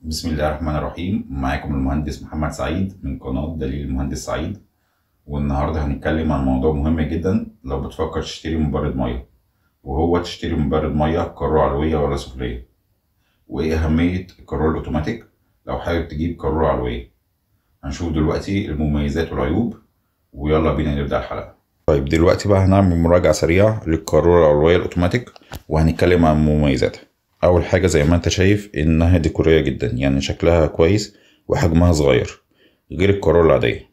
بسم الله الرحمن الرحيم. معاكم المهندس محمد سعيد من قناة دليل المهندس سعيد. والنهاردة هنتكلم عن موضوع مهم جدا لو بتفكر تشتري مبرد مية، وهو تشتري مبرد مية قارورة علوية ولا سفلية، وايه أهمية القارورة الأوتوماتيك لو حابب تجيب قارورة علوية. هنشوف دلوقتي المميزات والعيوب، ويلا بينا نبدأ الحلقة. طيب دلوقتي بقى هنعمل مراجعة سريعة للقارورة العلوية الأوتوماتيك وهنتكلم عن مميزاتها. اول حاجة زي ما انت شايف انها ديكوريه جدا، يعني شكلها كويس وحجمها صغير غير القارورة العادية.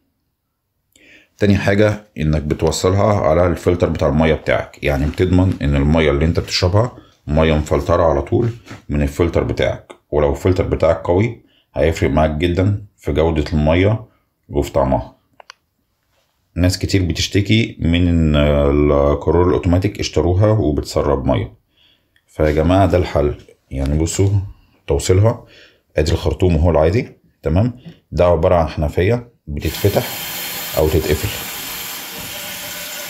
تاني حاجة انك بتوصلها على الفلتر بتاع المية بتاعك، يعني بتضمن ان المية اللي انت بتشربها مية مفلتره على طول من الفلتر بتاعك، ولو الفلتر بتاعك قوي هيفرق معاك جدا في جوده المية وفي طعمها. ناس كتير بتشتكي من ان القارورة الاوتوماتيك اشتروها وبتسرب مية، فيا جماعة ده الحل. يعني بصوا توصيلها، ادي الخرطوم اهو العادي، تمام؟ ده عبارة عن حنفية بتتفتح او تتقفل.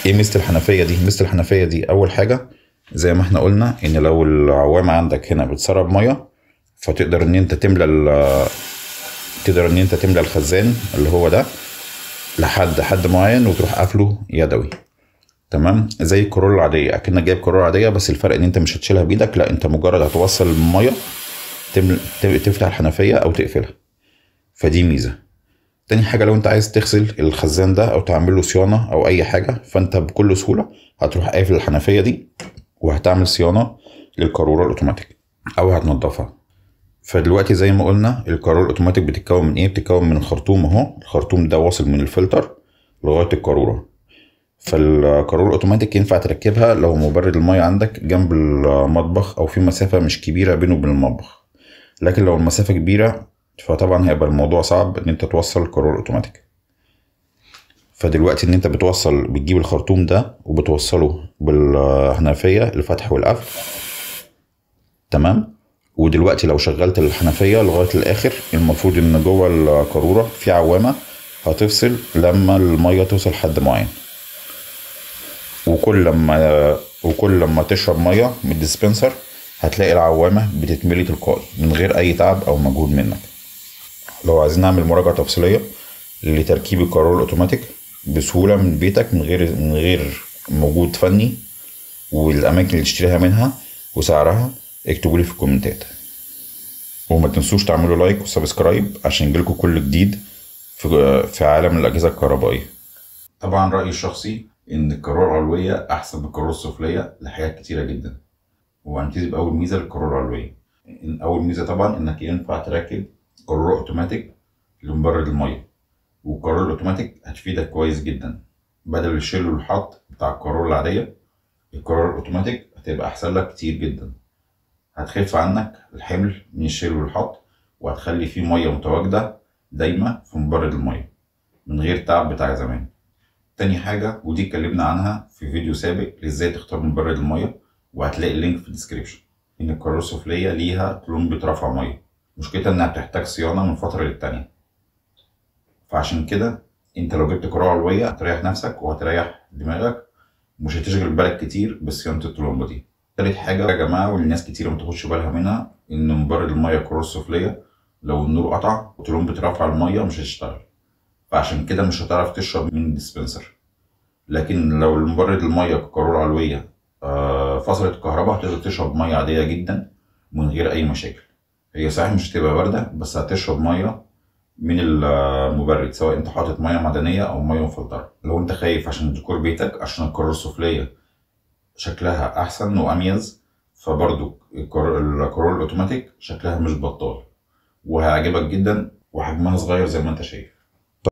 ايه ميزة الحنفية دي؟ ميزة الحنفية دي اول حاجة زي ما احنا قلنا ان لو العوامة عندك هنا بتسرب مية، فتقدر ان انت تملى الخزان اللي هو ده لحد حد معين وتروح قافله يدوي، تمام؟ زي القارورة العادية، اكنك جايب قارورة عادية، بس الفرق ان انت مش هتشيلها بايدك، لا انت مجرد هتوصل المية تفتح الحنفية او تقفلها، فدي ميزة. تاني حاجة لو انت عايز تغسل الخزان ده او تعمل له صيانة او اي حاجة، فانت بكل سهولة هتروح قافل الحنفية دي وهتعمل صيانة للقارورة الاوتوماتيك او هتنضفها. فدلوقتي زي ما قلنا القارورة الاوتوماتيك بتتكون من ايه؟ بتتكون من خرطوم اهو، الخرطوم ده واصل من الفلتر لغاية القارورة. فالقارورة الاوتوماتيك ينفع تركبها لو مبرد المية عندك جنب المطبخ او في مسافة مش كبيرة بينه وبين المطبخ، لكن لو المسافة كبيرة فطبعا هيبقى الموضوع صعب ان انت توصل القارورة الاوتوماتيك. فدلوقتي ان انت بتوصل، بتجيب الخرطوم ده وبتوصله بالحنفية الفتح والقفل، تمام؟ ودلوقتي لو شغلت الحنفية لغاية الاخر، المفروض ان جوه القارورة في عوامة هتفصل لما المية توصل حد معين، وكل لما تشرب مية من ال dispenser هتلاقي العوامه بتتملي تلقائي من غير اي تعب او مجهود منك. لو عايزين نعمل مراجعه تفصيلية لتركيب القارورة الاوتوماتيك بسهولة من بيتك من غير مجهود فني، والاماكن اللي تشتريها منها وسعرها، اكتبوا لي في الكومنتات. وما تنسوش تعملوا like و subscribe عشان يجيلكوا كل جديد في عالم الاجهزة الكهربائية. طبعا رايي الشخصي ان القارورة العلوية احسن من القارورة السفلية لحاجات كتيرة جدا، وهنبتدي باول ميزة للقارورة العلوية. إن اول ميزة طبعا انك ينفع تركب قارورة اوتوماتيك لمبرد المية، والقارورة الاوتوماتيك هتفيدك كويس جدا بدل الشيل والحط بتاع القارورة العادية. القارورة الاوتوماتيك هتبقى احسن لك كتير جدا، هتخف عنك الحمل من الشيل والحط، وهتخلي فيه مية متواجدة دايما في مبرد المية من غير تعب بتاع زمان. تاني حاجة، ودي اتكلمنا عنها في فيديو سابق لازاي تختار مبرد المية، وهتلاقي ال link في ال description، ان القارورة السفلية ليها طلمبة رفع مية، مشكلتها انها بتحتاج صيانة من فترة للتانية. فعشان كده انت لو جبت قارورة علوية هتريح نفسك وهتريح دماغك، ومش هتشغل بالك كتير بصيانة الطلمبة دي. تالت حاجة يا جماعة، واللي ناس كتير ما تاخدش بالها منها، ان مبرد المية القارورة السفلية لو النور قطع طلمبة رفع المية مش هتشتغل، فعشان كده مش هتعرف تشرب من ال dispenser. لكن لو المبرد المية كقارورة علوية فصلت الكهرباء هتقدر تشرب مية عادية جدا من غير أي مشاكل. هي صحيح مش هتبقى باردة، بس هتشرب مية من المبرد، سواء انت حاطط مية معدنية أو مية مفلترة. لو انت خايف عشان ديكور بيتك، عشان القارورة السفلية شكلها أحسن وأميز، فبرضو القارورة الأوتوماتيك شكلها مش بطال وهيعجبك جدا، وحجمها صغير زي ما انت شايف.